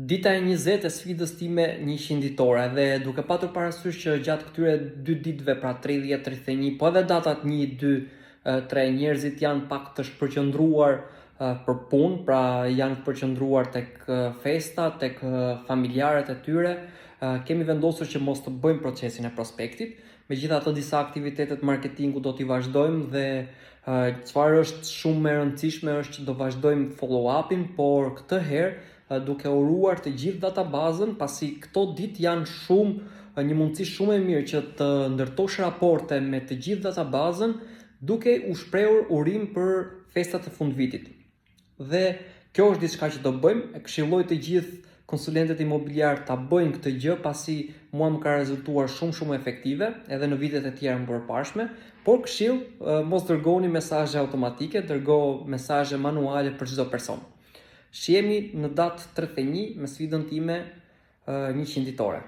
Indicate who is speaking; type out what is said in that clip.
Speaker 1: Dita e 20 e sfidës time 100 ditore dhe duke patur parasysh që gjatë këtyre dy ditëve, pra 30, 31, po edhe datat 1, 2, 3 njerëzit janë pak të shpërqendruar për punë, pra janë të përqendruar tek festa, tek familjarët e tyre, kemi vendosur që mos të bëjmë procesin e prospektit. Megjithatë disa aktivitete të marketingut do t'i vazhdojmë dhe çfarë është shumë e rëndësishme është që do vazhdojmë follow-upin, por këtë herë duke uruar të gjithë databazën, pasi këto ditë janë shumë një mundësi shumë e mirë që të ndërtosh raporte me të gjithë databazën, duke u shprehur urim për festat e fundvitit. Dhe kjo është diçka që do bëjmë, e këshilloj të gjithë konsulentët imobiliar ta bëjnë këtë gjë pasi mua më ka rezultuar shumë shumë efektive edhe në vitet e tjera më përparshme, por këshill mos dërgoni mesazhe automatike, dërgo mesazhe manuale për çdo person. Shihemi në datë 31 me sfidën time 100 ditore.